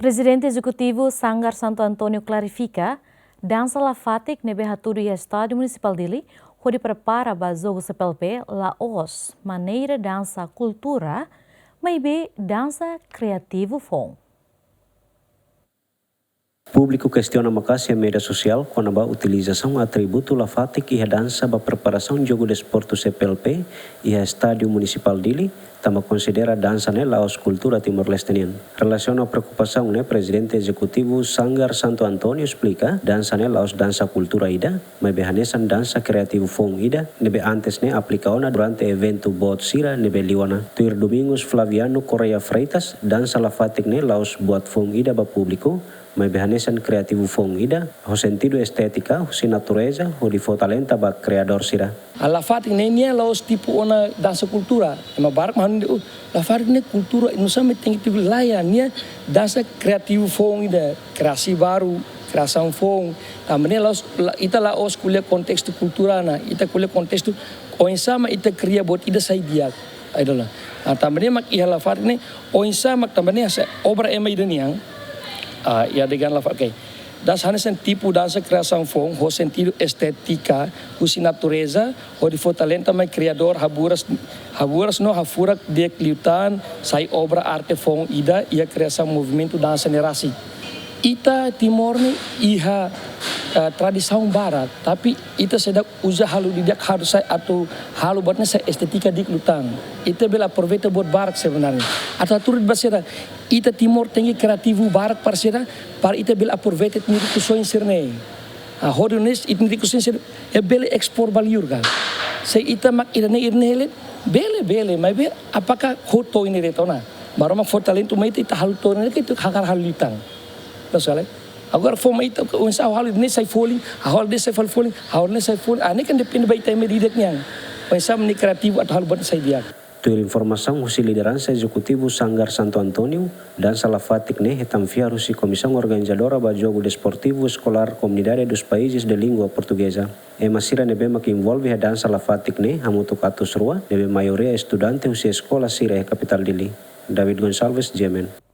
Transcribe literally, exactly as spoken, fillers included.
Prezidente Ezekutivu Sanggar Santo António klarifika, dansa lafatik ne'ebé hatudu iha Estádiu Munisipál Dili hodi prepara ba jogu C P L P la'ós maneira dansa kultura, maibé dansa kriativu foun. Públiku kestiona maka'as iha média sosiál kona-ba utilizasaun atributu lafatik iha dansa ba preparasaun jogu desportu C P L P iha Estádiu Munisipál Dili, tanba konsidera dansa ne'e la'ós kultura Timor-Leste nian. Relasiona preokupasaun ne'e, Prezidente Ezekutivu Sanggar Santo António esplika, dansa ne'e la'ós dansa kultura ida, maibé hanesan dansa kriativu foun ida ne'ebé antes ne'e aplika ona durante eventu boot sira ne'ebé liu ona. Tuir Domingos Flaviano Correia Freitas, dansa lafatik ne'e la'ós buat foun ida ba públiku, maibé hanesan kriativu foun ida, ho sentidu estétika, husi natureza, hodi fó talenta ba kriadór sira. A lafatik ne'e nia la'ós tipu ona dansa kultura, ema barak mak hanoin de'it, "Oh, lafatik ne'e kultura, nusá mak tenke tipu?" Lae, nia dansa kriativu foun ida, kriasi baru, kriasaun foun. Tanba ne'e la'ós, la, ita la'ós ko'alia kontestu kultura ona, ita ko'alia kontestu oinsá mak ita kria buat ida sai di'ak. Ai dala. Ah, tanba ne'e mak iha lafatik ne'e, oinsá mak tanba ne'e hanesan obra ema ida nian. Ah, iha dehan lafatik, oke. Dansa hanesan tipu dansa kriasaun foun, ho sentidu estétika, husi natureza, hodi fó talenta mai kriadór, haburas, haburas no hafurak di'ak liután, sai obra arte foun ida, iha kriasaun movimentu dansa ne'e rasik. Ita Timor ne'e iha, eh, tradisaun barak, tapi ita seidauk uza halo didi'ak atu sai, atu halo buat ne'e sai estétika di'ak liután. Ita bele aproveita buat barak sebenarnya. Atu hatudu ba sira, ita Timor tenke kriativu barak para sira, para ita bele aproveita ita-nia rikusoin sira-ne'e. Ah, hodi nune'e ita-nia rikusoin sira-ne'e bele ekspor ba liur ka. Se ita mak ida-ne'e, ida-ne'e hela, bele, bele, maibé apakah ho to'o iha ne'e de'it ona? Maromak fó talentu mai ita, ita halo to'o iha ne'e ka ita hakarak halo liután? Loos ka lae? Agora fó mai ita, oinsá ha'u halo ne'e sai folin, ha'u halo ne'e sai fali folin, ha'u halo ne'e sai folin. Ah, ne'e kan depende ba ita ema ida-idak nian. Oinsá mak nia kriativu atu halo buat sai di'ak. Tuir informasaun husi lideransa ezekutivu Sanggar Santo António, dansa lafatik ne'e hetan fiar husi Komisaun Organizadora ba Jogu Desportivu Eskolár Comunidade dos Países de Língua Portuguesa. Ema sira ne'ebé mak envolve iha dansa lafatik ne'e hamutuk atus rua, ne'ebé maioria estudante husi eskola sira iha kapitál Dili. David Gonçalves, G M N.